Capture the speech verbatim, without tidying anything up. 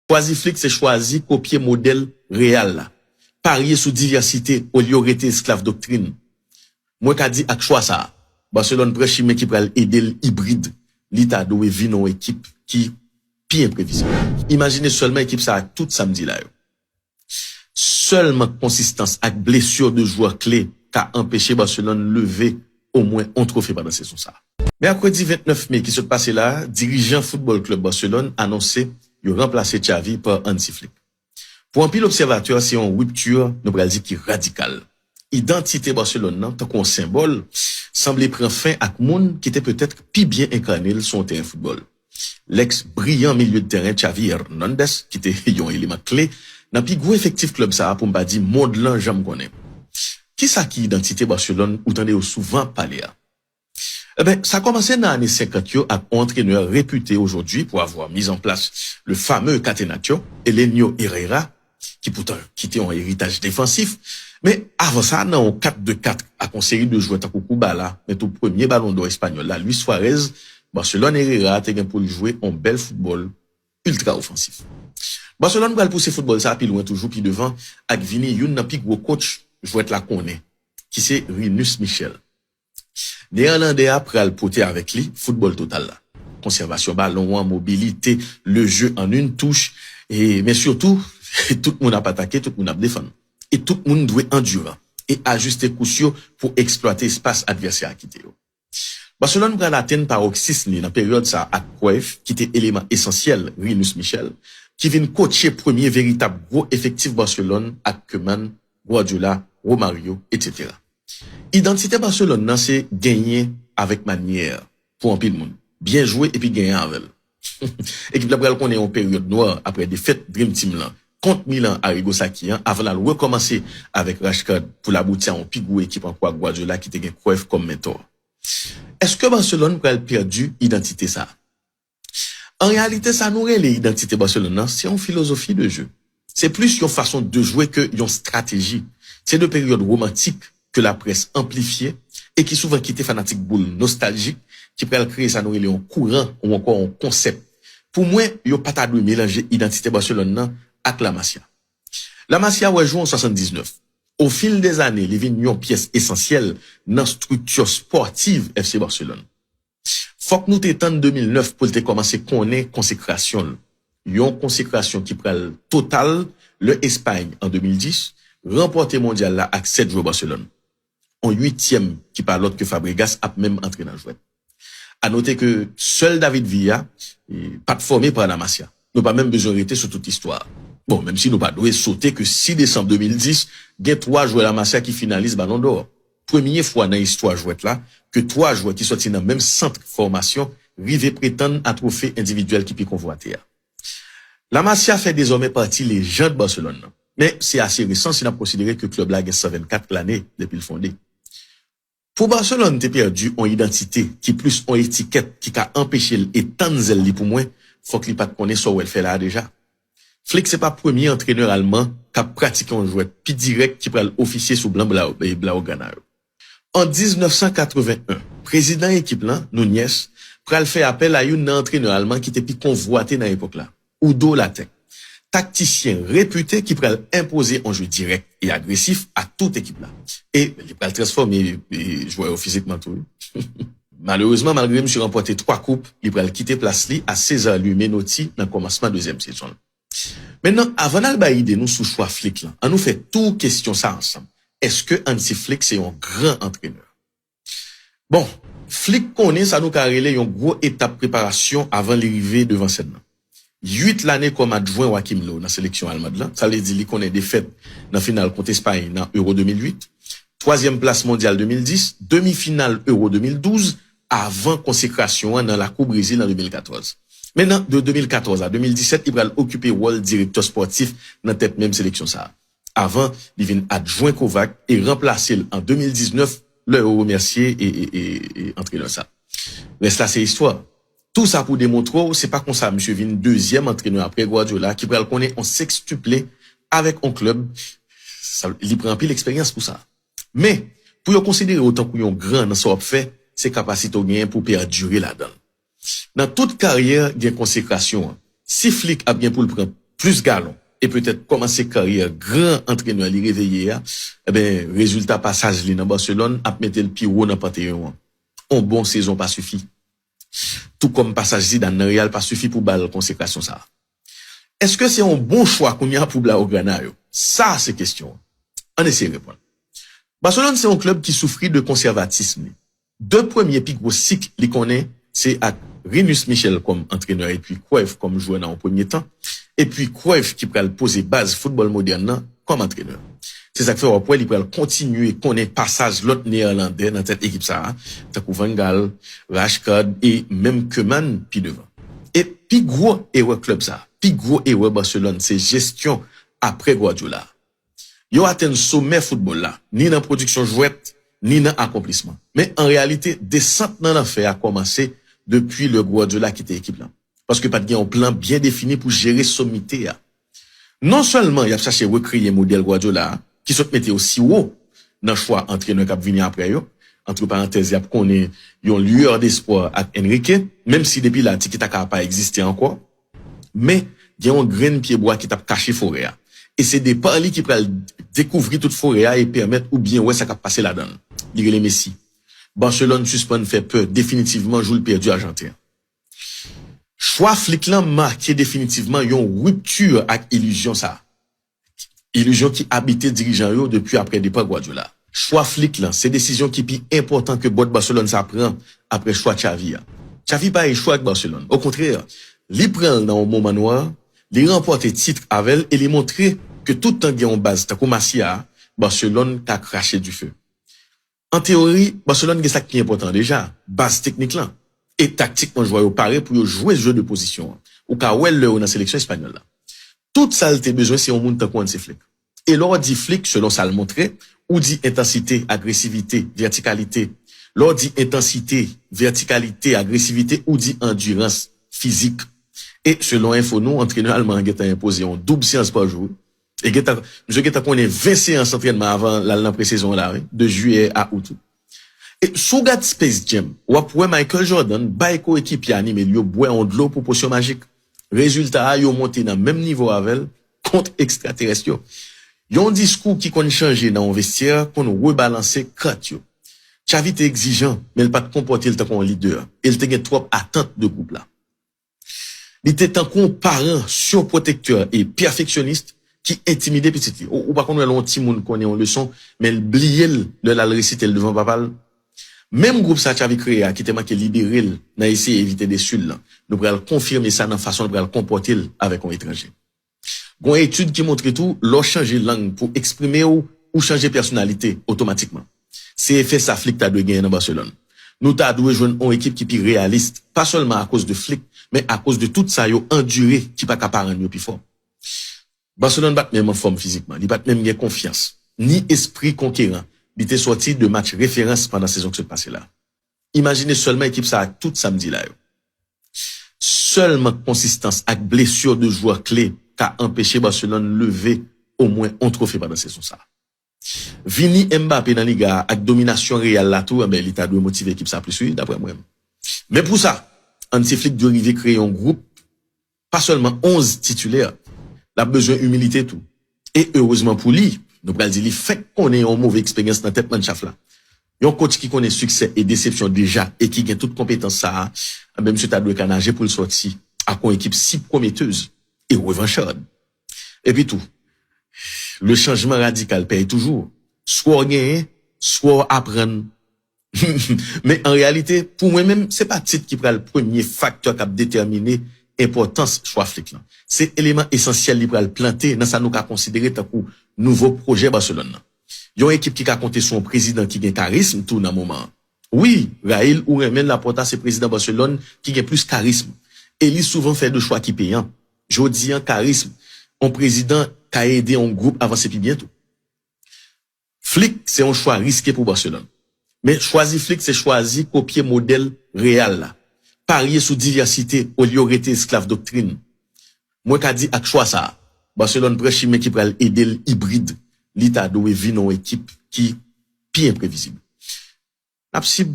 Chwazi Flick se chwazi kopye modèl Real la. Parye sou divèsite olye w rete esklav doktrin. Mwen ka di ak chwa sa a, Barcelone pran chimen ki pral ede l ibrid. Li ta dwe vin yon ekip ki pi enprevizib. Imajine sèlman ekip sa a ak tout sa m di la yo. Sèl mank konsistans ak blesi de jwè kle ka anpeche Barcelone leve omwen yon twofe pandan sezon sa a. Mèkredi vennèf me ki sot pase la a, dirijan foutbòl klèb Barcelone anonse yo ranplase Xavi pa Hansi Flick. Pou anpil obsèvatè, se yon ripti, nou pral di, ki radikal. Idantite Barcelone nan, tankou yon senbòl, sanble pran fen ak moun ki te petèt pi byen enkane l sou yon teren foutbòl. Lèks briyan milye de teren Xavi Hernandez, ki te yon eleman kle nan pi gwo efektif klèb sa a, pou m pa di mond lan janm konnen. Kisa ki idantite Barcelone ou tande yo souvan ap pale a? Eben, sa kòmanse nan ane senkant yo ak yon antrenè repite ojodwi pou avwa miz an plas le fameux Catenaccio, Helenio Herrera, ki poutan kite yon eritaj defansif. Men avan sa, nan yon kat de kat ak yon seri de jwè tankou Kubala, men tou premye Balon dò espanyòl la, Luis Suarez, Barcelone Herrera te gen pou l jwe yon bèl foutbòl iltra ofansif. Barcelone pral pouse foutbòl sa a pi lwen toujou, pi devan, ak vini youn nan pi gwo coach jwèt la konnen, ki se Rinus Michel. Neyèlandè a pral pote avèk li foutbòl total la. Konsèvasyon balon an, mobilite, le jeu en une touche, e, men sitou, tout moun ap atake, tout moun ap defann. E tout moun dwe andiran e ajiste kous yo pou eksplwate espas advèsè a kite yo. Barcelone pral atenn pawoksis li nan peryòd sa a ak Cruyff, ki te eleman esansyèl Rinus Michel, ki vin kotche premye veritab gwo efektif Barcelone ak Koeman, Guardiola, Romario, etsetera. Idantite Barcelone nan se genyen avèk manyè pou anpil moun. Byen jwe epi genyen avè l. Ekip la pral konnen yon peryòd nwa apre defèt Dream Team lan kont Milan Arrigo Sacchi an, avan l al rekòmanse avèk Rijkaard pou l abouti a yon pi gwo ekip ankò ak Guardiola ki te gen Cruyff kòm mentò. Èske Barcelone pral pèdi idantite sa a? An reyalite, sa nou rele idantite Barcelone nan, se yon filozofi de jeu. Se plis yon fason de jwe ke yon estrateji. Se de peryòd womantik ke laprès anplifye e ki souvan kite fanatik boul nostaljik ki pral kreye sa nou rele yon kouran ou ankò yon konsèp. Pou mwen, yo pa ta dwe melanje idantite Barcelone nan ak La Masia. La Masia wè jou an swasanndiznèf. Au fil des années, li vin yon pyès esansyèl nan estrikti espòtiv F C Barcelone. Fòk nou te tann de mil nèf pou l te kòmanse konnen konsekrasyon l. Yon konsekrasyon ki pral total lè Espay, an de mil dis, ranpòte mondyal la ak sèt jwè Barcelone. Yon uityèm ki pa lòt ke Fabregas ap menm antre nan jwèt. A note ke sèl David Villa, e, pa t fòme pa La Masia. Nou pa menm bezwen rete sou tout istwa a. Bon, menm si nou pa dwe sote ke sis desanm de mil dis, gen twa jwè La Masia ki finalis Balon dò. Premye fwa nan istwa jwèt la ke twa jwè ki sòti nan menm sant fòmasyon rive pretann a twofe endividyèl ki pi konvwate a. La Masia fè dezòmè pati lejand Barcelone nan. Men se ase resan si n ap konsidere ke klèb la gen san vennkat lane depi l fonde. Pou Barcelone te pèdi yon idantite ki plis yon etikèt ki ka anpeche l etann zèl li pou mwen, fòk li pa t konnen sa w wè l fè la a deja. Flick se pa premye antrenè alman k ap pratike yon jwèt pi dirèk ki pral ofisye sou blan Blau-, e, Blaugrana yo. An diznèf san katrevenn en, prezidan ekip lan, Núñez, pral fè apèl a youn nan antrenè alman ki te pi konvwate nan epòk la, Udo Lattek, taktisyen repite ki pral enpoze yon jeu dirèk e agresif a tout ekip la. E li pral transfòme, e, jwè yo fizikman tou, wi. Malerezman, malgre misye ranpòte twa koup, li pral kite plas li a César Louis Menotti nan kòmansman dezyèm sezon l. Mentnan, avan n al bay ide nou sou chwa Flick lan, ann nou fè tou kesyon sa ansanm. Èske Hansi Flick se yon gran antrenè? Bon, Flick konnen sa nou ka rele yon gwo etap preparasyon avan li rive devan sèn nan. Uit lane kòm adjwen Joachim Löw nan seleksyon almand lan, sa vle di li konnen defèt nan final kont Espay nan Euro de mil uit, twazyèm plas mondyal de mil dis, demi final Euro de mil douz, avan konsekrasyon an nan lakou Brezil an de mil katòz. Mentnan, de de mil katòz a de mil disèt, li pral okipe wòl direktè espòtif nan tèt menm seleksyon sa a. Avan, li vin adjwen Kovac e ranplase l an de mil diznèf, lè yo remèsye e, e, e, e antrenè sa. Rès la se istwa. Tou sa pou demontre w, se pa konsa misye vin dezyèm antrenè apre Guardiola ki pral konnen yon sekstuple avèk yon klèb. Sa, li pran anpil eksperyans pou sa. Men, pou yo konsidere w tankou yon gran nan sa w ap fè, se kapasite w genyen pou w pèdire ladan l. Nan tout karyè, gen konsekrasyon an. Si Flick ap gen pou l pran plis galon, e petèt kòmanse karyè gran antrenè li reve ye a, ebyen, rezilta pasaj li nan Barcelone ap mete l pi wo nan panteyon an. On bon sezon pa sifi. Tou kòm pasaj Zidane nan Real pa sifi pou ba l konsekrasyon sa a. Èske se yon bon chwa kounye a pou Blaugrana yo? Sa se kesyon an. Ann eseye reponn. Barcelone se yon klèb ki soufri de konsèvatism li. De premye pi gwo sik li konnen se ak Rinus Michels kòm antrenè epi Cruyff kòm jwè nan yon premye tan, epi Cruyff ki pral poze baz foutbòl modèn nan kòm antrenè. Se sa k fè w ap wè li pral kontinye konnen pasaj lòt Neyèlandè nan tèt ekip sa a, tankou Van Gaal, Rijkaard e menm Koeman pi devan. E pi gwo erè klèb sa a, pi gwo erè Barcelone se jesyon apre Guardiola. Yo atenn somè foutbòl la, ni nan pwodiksyon jwèt, ni nan akonplisman. Men an reyalite, desant nan lanfè a kòmanse depi lè Guardiola kite ekip la. Paske pa t gen yon plan byen defini pou jere somite a. Non sèlman y ap chache rekreye modèl Guardiola a, ki sot mete yo si wo nan chwa antrenè k ap vini apre yo, antre parantèz, y ap konnen yon lueur d'espoir ak Enrique, menm si depi la tiki taka a pa egziste ankò, men gen yon grenn pyebwa ki t ap kache forè a. E se depa li ki pral dekouvri tout forè a e pèmèt ou byen wè sa k ap pase ladan l. Li rele Messi. Barcelone sispann fè pè definitivman jou l pèdi Ajanten an. Chwa Flick lan make definitivman yon ripti ak ilizyon sa a. Ilizyon ki abite dirijan yo depi apre depa Guardiola. Chwa Flick lan se desizyon ki pi enpòtan ke bòd Barcelone sa pran apre chwa Xavi a. Xavi pa echwe ak Barcelone. Okontrè, li pran l nan yon moman nwa, li ranpòte tit avè l e li montre ke tout tan gen yon baz tankou Masia a, Barcelone ka krache dife. An teyori, Barcelone gen sa k pi enpòtan deja, baz teknik lan. E taktikman jwè yo pare pou yo jwe jeu de position an. Ou ka wè l lè yo nan seleksyon espanyòl la. Tout sa l te bezwen se yon moun tankou Hansi Flick. E lè w di Flick, selon sa l montre, ou di entansite, agresivite, vètikalite. Lè w di entansite, vètikalite, agresivite, ou di andirans fizik. E selon enfo nou, antrenè alman an gentan enpoze yon doub seyans pa jou. E gentan, misye gentan konnen ven seyans antrènman avan l al nan presezon an la, wi, de jiyè a out. E si w gad Space Jam, w ap wè Michael Jordan bay koyekipye anime l yo bwè yon dlo pou posyon majik. Rezilta a, yo monte nan menm nivo avè l kont ekstraterès yo. Yon diskou ki konn chanje nan yon vestyè konn rebalanse kat yo. Xavi te egzijan, men l pa t konpòte l tankou yon lidè, e l te gen twòp atant de gwoup la. Li te tankou yon paran sipwotektè e pèfeksyonis ki entimide pitit li. Ou, ou pa konn wè lè yon timoun konnen yon leson, men l bliye l lè l al resite l devan papa l? Menm gwoup sa Xavi kreye a ki te manke libere l nan eseye evite desi l lan, nou pral konfime sa nan fason l pral konpòte l avèk yon etranje. Gon etid ki montre tou, lè w chanje lang pou eksprime w, ou chanje pèsonalite otomatikman. Se efè sa Flick ta dwe genyen nan Barcelone. Nou ta dwe jwenn yon ekip ki pi reyalis, pa sèlman akoz de Flick, men akoz de tout sa yo andire ki pa ka pa rann yo pi fò. Barcelone pa t menm anfòm fizikman, li pa t menm gen konfyans, ni espri konkeran. Li te sòti de match referans pandan sezon k sot pase la. Imajine sèlman ekip sa ak tout sa m di la yo. Sèl mank konsistans ak blesi de jwè kle ka anpeche Barcelone leve omwen yon twofe pandan sezon sa. Vini Mbappé nan Liga a ak dominasyon Real la tou, enben, li ta dwe motive ekip sa plis, wi, daprè mwen. Men pou sa, Hansi Flick dwe rive kreye yon gwoup, pa sèlman onz titilè. L ap bezwen imilite tou. E erezman pou li, nou pral di li fenk konnen yon move eksperyans nan tèt Mannschaft la. Yon coach ki konnen siksè e desepsyon deja e ki gen tout konpetans sa a, enben, misye ta dwe ka naje pou l sòti ak yon ekip si pwometez e revanchard. Epi tou, le changement radical paye toujours. Swa w genyen, swa w aprann. Men an reyalite, pou mwen menm, se pa tit ki pral premye faktè k ap detèmine enpòtans chwa Flick lan. Se eleman esansyèl li pral plante nan sa nou ka konsidere tankou nouvo pwojè Barcelone nan. Yon ekip ki ka konte sou yon prezidan ki gen karism tou nan moman an. Wi, rayi l ou renmen l, Laporta se prezidan Barcelone ki gen plis karism. E li souvan fè de chwa ki peyan. Jodi an, karism yon prezidan ka ede yon gwoup avanse pi byen tou. Flick se yon chwa riske pou Barcelone. Men chwazi Flick se chwazi kopye modèl Real la. Parye sou divèsite olye w rete esklav doktrin. Mwen ka di ak chwa sa a, Barcelone pran chimen ki pral ede l ibrid. Li ta dwe vin yon ekip ki pi enprevizib. N ap sib,